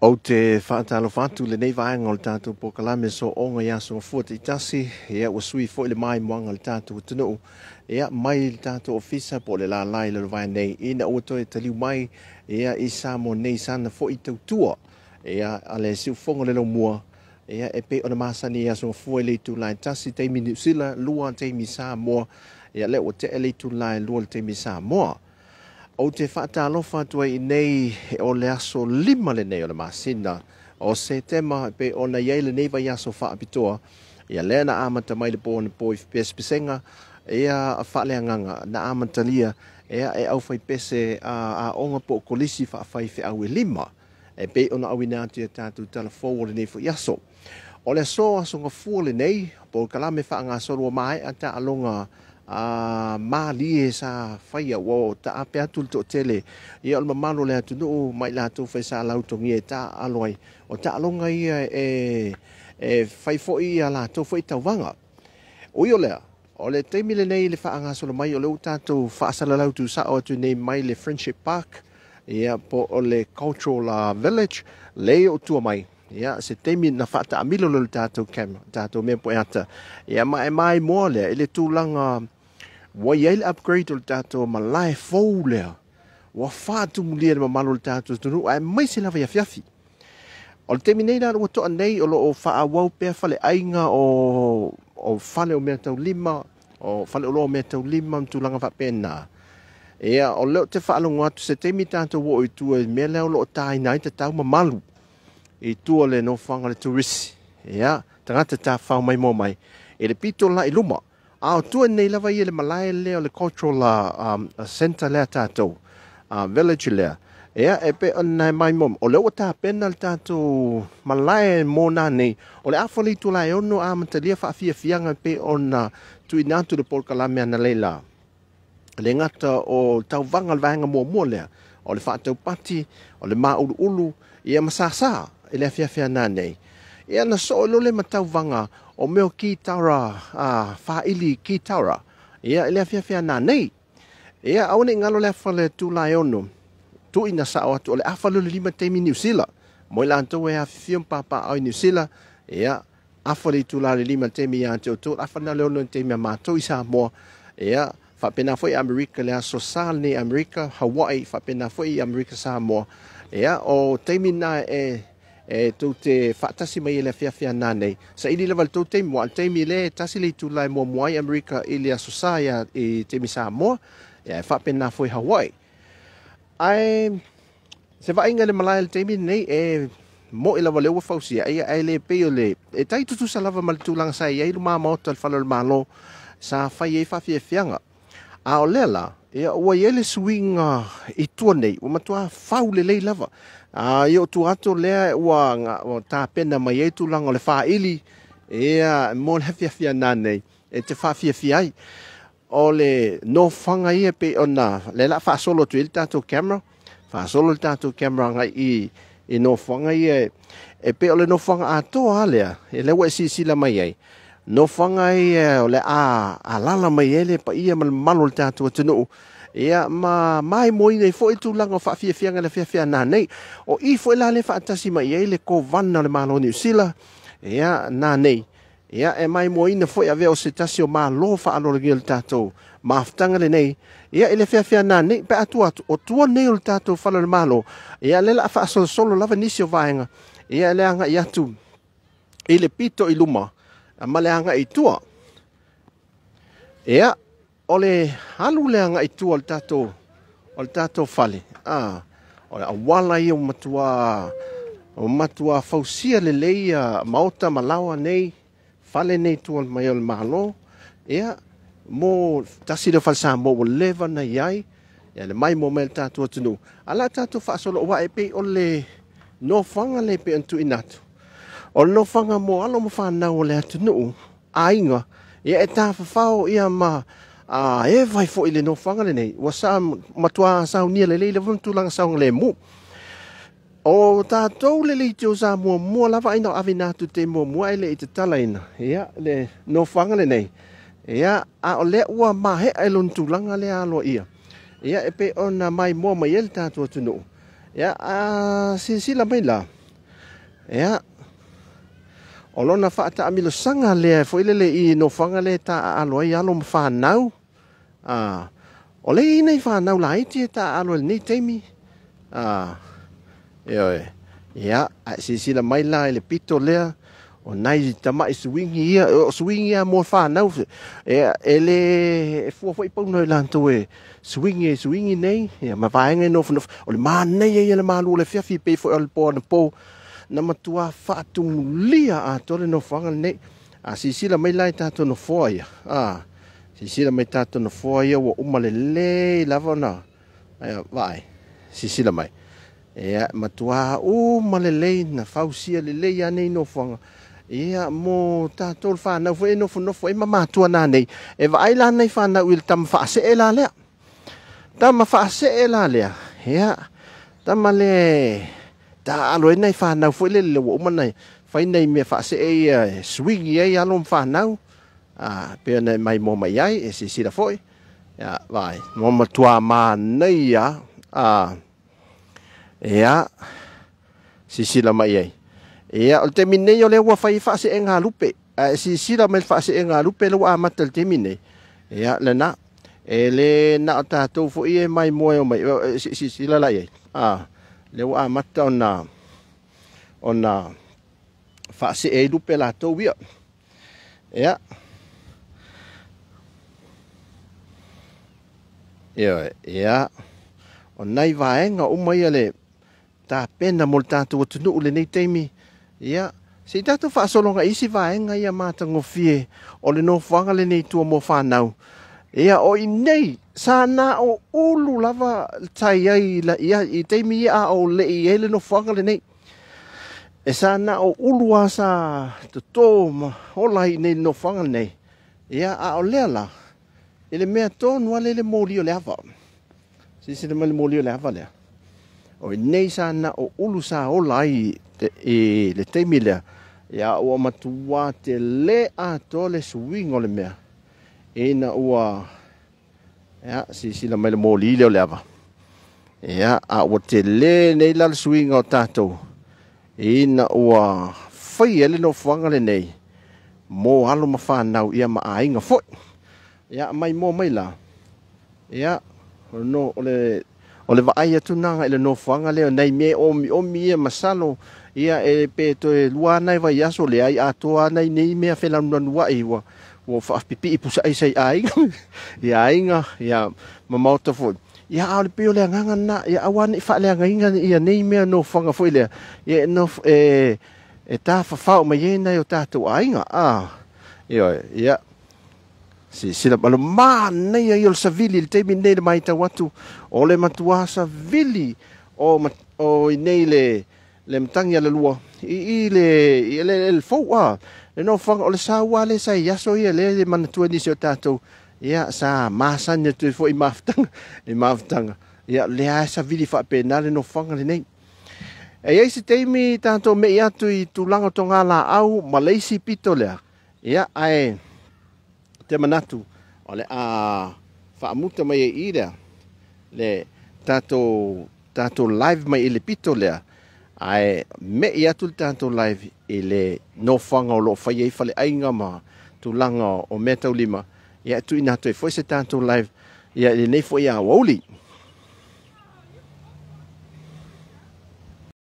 Ou te faatalofa atu i lenei vaega o le tatou polokalame Sooga i Aso Gafua taitasi. Ia, ua sui foi le maimoaga a le tatou atunuu, ia, mai le tatou ofisa po o le lala i Lalovaea nei, ina ua toe taliu mai, ia, i Samoa nei sana foi tautua, ia, a le siufofoga o le laumua, ia, e pei ona masani i Aso Gafua i le itula e 1 taimi Niu Sila, 2 taimi Samoa. Ia, lea ua tea le itula e 2 le taimi Samoa. Ou te faatalofa atu ai i nei o le aso 5 lenei o le masina o Setema, e pei ona i ai lenei vaiaso faapitoa. Ia, lea na amata mai le po anapo i pesepesega, ia, faaleagaga na amatalia, ia, e aufaipese aoga po o kolisi faafaifeau e 5, e pei ona auina atu i a tatou talafou o lenei foi aso. O le aso Aso Gafua lenei, polokalame faagasolo ua maea taaloga a malie sa faia, ua taape atu le toatele, ia, o le mamalu o le atunuu mai latou fai sa lautogia e taaalo ai. O taaloga ia e fai foi ia latou foi tauvaga. Ui o lea, o le taimi lenei i le faagasolo mai o lea ua tatou faasalalau tuusao atu nei mai le Friendship Park, ia, po o le Cultural Village, lea o tua mai. Ia, se taimi na faataamilo lea o le tatou camera, tatou mea poeata. Ia, ma e maimoa lea i le tulaga ua i ai le upgrade o le tatou malae fou lea. Ua faatumulia le mamalu o le tatou atunuu, aemaise lava i afiafi. O le taimi nei la ua toa nei, o lo o faaauau pea faleaiga o fale o mea taulima, o fale oloa o mea taulima ma tulaga faapena. Ia, o lea ou te faalogo atu se taimi tatou oo i tua i mea lea o lo o taina ai tatau mamalu i tua le nofoaga o le turisi. Ia, tagata tafafao maimoa mai i le pito la i luma. A o tua nei lava ia le malae lea o le cultural center lea tatou, village lea. Ia, e pei ona maimoa, o lea ua tapena le tatou malae mo nanei. O le afa o le itula e 6 amatalia faafiafiaga e pei ona tuuina atu le polokalame analeila. Le gata o tauvaga o le vaega muamua lea, o le faataupati, o le mauluulu, ia, ma sasa i le afiafi ananei. Ia, na soo loa le ma tauvaga o mea o kitara, faili kitara, ia, i le afiafi ananei. Ia, aua ne i galo le afa le itula e 6, tuuina sao atu o le afa lea o le 5 taimi Niu Sila. Mo i latou e afifio ma papaaao i Niu Sila, ia, afa le itula le 5 taimi ia te outou, afa na le 6 taimi a matou i Samoa. Ia, faapena foi Amerika le aso Sa lenei Amerika, Hawaii, faapena foi Amerika Samoa. Ia, o taimi na e tou te faatasi mai i le afiafi ananei. Saili lava le tou taimi, aua o le taimi lea e 1 le itula e muamua ai Amerika i le aso Sa ia i taimi Samoa, ia, e faapena foi Hawaii. Ae se vaaiga i le malae i le taimi lenei, e mo'i lava lea ua fausia, ia, ae le pei o le e tai tutusa lava ma le tulaga sa i ai luma maota o le fale o le Malo sa fai ai faafiafiaga. A o lea la, ia, ua i ai le suiga i tua nei, ua matua fau lelei lava. A i o tua atu lea ua tapena mai ai tulaga o le faili, ia, mo le afiafi ananei e te faafiafia ai. O le nofoaga ia pei ona lea la faasolo atu ai le tatou camera, faasolo le tatou camera agai i nofoaga ia e pei o le nofoaga atoa lava lea, e lea ua e silasila mai ai. Nofoaga ia o le a alaala mai ai le paia ma le mamalu o le tatou atunuu, ia, ma maimoaina ai foi tulaga o faafiafiaga i le afiafi ananei. O i foi la lea faatasi mai ai le Kovana o le Malo o Niu Sila, ia, nanei. Ia, e maimoaina foi avea o se tasi o malo faaaloalogia o le tatou mafutaga lenei, ia, i le afiafi ananei. Pe a tua atu, o tua nei o le tatou fale o le Malo, ia, lea o le a faasolosolo lava nisi o vaega, ia, le agai atu i le pito i luma ma le agai i tua. Ia, o le alu le agai i tua o le tatou fale, o le auala ia ua matua fausia lelei ia maota ma laoa nei, fale nei tua mai o le Malo. Ia, mo tasi lea o fale Samoa ua leva na i ai, ia, le maimoa mai le tatou atunuu. A la tatou faasolo aua e pei o le nofoaga lea e pei ona tuuina atu. O le nofoaga mo alo ma fanau o le atunuu, aiga, ia, e tafafao, ia, ma eva ai foi i le nofoaga lenei. Ua sa matua saunia lelei lava ma tulaga saogalemu. O tatou le leitio sa muamua lava aina o avena atu te muamua e le i tatalaina, ia, le nofoaga lenei. Ia, a o lea ua maea i lona tulaga lea aloaia. Ia, e pei ona maimoa mai ai le tatou atunuu. Ia, a silasila mai la, Ia, o lona faataamilosaga lea foi lele i nofoaga lea e taaalo ai alo ma fanau. O lea e i ai nai fanau laiti e taaalo i lenei taimi. Ioe. Ia, ae silasila mai la i le pito lea, o nai tamai suigi ia, o suigi ia mo fanau, e le e fua foi pauna i latou e suigi e suigi nei, ia ma vaega e nofonofo. O le manaia ia le malu o le afiafi pei foi o le po anapo, na matua faatumulia atoa le nofoaga lenei. A silasila mai la i tatou nofoa ia, silasila mai tatou nofoa ia ua uma lelei lava ona vaai, silasila mai. Ia, matua uma lelei na fausia lelei lava nei nofoaga. Ia, mo tatou le fanau foi e nofonofo ai ma matua nanei. E vaai la nei fanau i le tama faasee la lea. Tama faasee la lea. Ia, tama le taalo ai nai fanau foi lele ua uma nai fai nei mea faasee ia e swingi ai alo ma fanau. Pei ona e maimoa mai ai, e silasila foi. Ia, vaai, ua matua manaia. Ia, silasila mai ai. Ia, o le taimi nei o lea ua fai faaseega lupe. Ae silasila mai le faaseega lupe lea ua amata i le taimi nei. Ia, lena. E le na o tatou foi e maimoa e omai. Silasila la i ai. Lea ua amata ona faasee ai lupe latou ia. Ia. Ia, ia. O nai vaega uma ia le tapena mo le tatou atunuu lenei taimi. Ia, se i tatou faasologa i isi vaega ia matagofie o le nofoaga lenei i tua mo fanau. Ia, o i nei, sa na o ulu lava tai ai ia, i taimi ia a o le i ai le nofoaga lenei. E sa na o ulu a sa toto ma ola i nei nofoaga lenei. Ia, a o lea la, i le mea tonu ale le moli o le ava. Silasila mai le moli o le ava lea. O i nei sa na o ulu sa ola ai i le taimi lea. Ia, ua matua te le atoa le suiga o le mea. Ina ua, ia, silasila mai le moli lea o le ava. Ia, a ua tele nei la le suiga o tatou. Ina ua faia le nofoaga lenei mo alo ma fanau ia ma aiga foi. Ia, mai mo mai la. Ia, no, o le vaai atu nanga i le nofoaga lea, nei mea omi omi ia masalo, ia e pe toe lua nai vai aso le ai atoa nai nei mea felanulanuai ua whaapipi pusa ai sei aiga. Ia aiga, ia mamaota foi. Ia a o le peo le anganga na, ia awane i whaaleanga inga ia nei mea nofoaga foi lea. Ia no, e tā whawhao mai e nei o tātou aiga. Ia, ia. Si sila malo manaia ia o le savili le taimi nei le maitau atu o le matua savili o i nei le matangi a le lua i le fou a le nofoaga o le saua le sa i aso ia le manatua nisi o tātou. Ia sa masani atu foi i mafutaga ia le a savili faapena le nofoaga lenei. E ai se taimi tātou mei atu i tulaga o tō ngā laau ma le isi pito lea. Ia ae te manatu o le a faamuta mai e i lea le tātou live mai i le pito lea. Ae mei atu le tātou live i le nofoaga o loo fai ai faleaiga ma tulaga o mea taulima. Ia tuuina atu ai foi se tātou live ia i lenei foi aoauli.